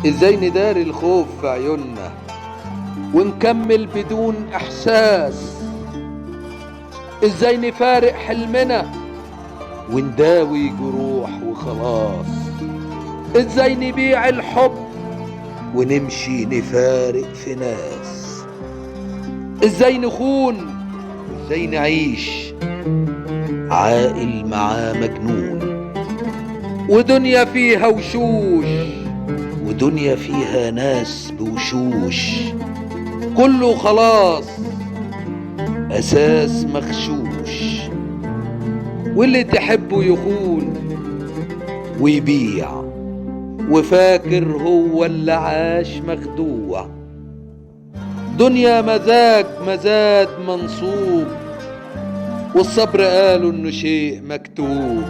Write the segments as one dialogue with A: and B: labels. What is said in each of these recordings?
A: ازاي نداري الخوف في عيوننا ونكمل بدون احساس؟ ازاي نفارق حلمنا ونداوي جروح وخلاص؟ ازاي نبيع الحب ونمشي نفارق في ناس؟ ازاي نخون وازاي نعيش عاقل معاه مجنون؟ ودنيا فيها وشوش ودنيا فيها ناس بوشوش، كله خلاص أساس مغشوش، واللي تحبه يخون ويبيع وفاكر هو اللي عاش مخدوع. دنيا مزاج مزاد منصوب، والصبر قالوا انه شيء مكتوب،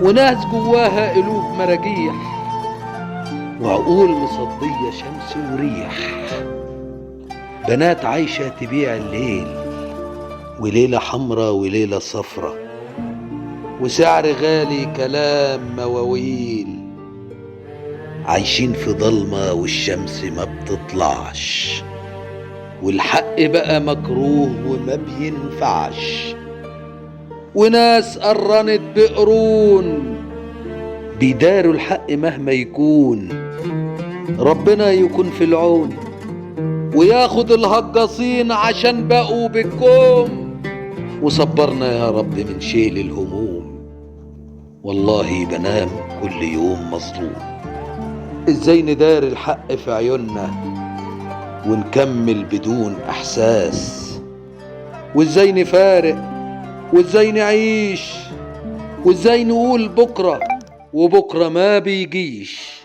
A: وناس جواها قلوب مراجيح وعقول مصدية شمس وريح، بنات عايشة تبيع الليل وليلة حمرة وليلة صفرة، وسعر غالي كلام مواويل، عايشين في ضلمة والشمس ما بتطلعش، والحق بقى مكروه وما بينفعش، وناس قرنت بقرون بيداروا الحق مهما يكون. ربنا يكون في العون وياخد الهجاصين عشان بقوا بالكوم، وصبرنا يا رب من شيل الهموم، والله بنام كل يوم مظلوم. ازاي نداري الحق في عيوننا ونكمل بدون احساس؟ وازاي نفارق وازاي نعيش وازاي نقول بكرة وبكرة ما بيجيش؟